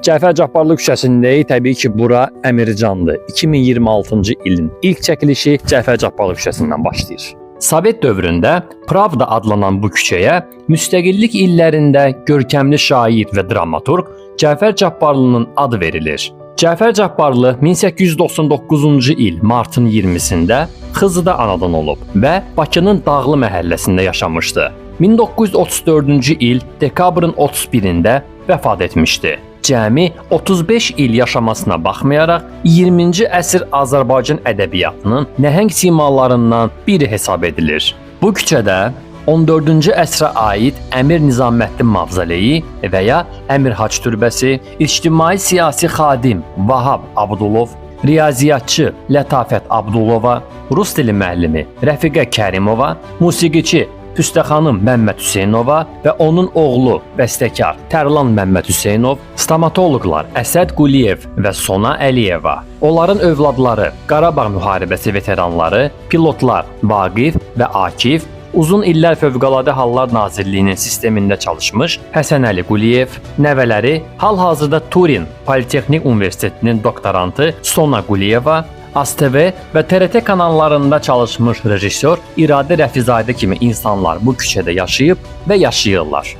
Cəfər Cabbarlı küçəsindəyik. Təbii ki, bura Əmircandır. 2026-cı ilin ilk çəkilişi Cəfər Cabbarlı küçəsindən başlayır. Sovet dövründə Pravda adlanan bu küçəyə müstəqillik illərində görkəmli şair və dramaturq Cəfər Cabbarlının adı verilir. Cəfər Cabbarlı 1899-cu il martın 20-sində Xızıda anadan olub və Bakının Dağlı məhəlləsində yaşamışdı. 1934-cü il dekabrın 31-də vəfat etmişdi. Cəmi 35 il yaşamasına baxmayaraq 20-ci əsr Azərbaycan ədəbiyyatının nəhəng simalarından biri hesab edilir. Bu küçədə 14-cü əsrə aid Əmir Nizaməddin mavzoleyi və ya Əmir Hac türbəsi, ictimai siyasi xadim Vahab Abdulov, riyaziyyatçı Lətafət Abdulova, rus dili müəllimi Rəfiqə Kərimova, musiqiçi Püstəxanım Məmməd Hüseynova və onun oğlu bəstəkar Tərlan Məmməd Hüseynov, stomatoloqlar Əsəd Quliyev və Sona Əliyeva, onların övladları, Qarabağ müharibəsi veteranları, pilotlar Vaqif və Akif, uzun illər Fövqəladə Hallar Nazirliyinin sistemində çalışmış Həsənəli Quliyev, nəvələri hal-hazırda Turin Politexnik Universitetinin doktorantı Sona Quliyeva, ASTV və TRT kanallarında çalışmış rejissor İradə Rəfizadə kimi insanlar bu küçədə yaşayıb və yaşayırlar.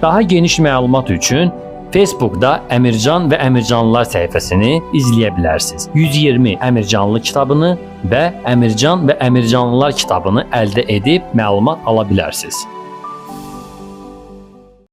Daha geniş məlumat üçün Facebookda Əmircan və Əmircanlılar səhifəsini izləyə bilərsiniz. 120 Əmircanlı kitabını və Əmircan və Əmircanlılar kitabını əldə edib məlumat ala bilərsiniz.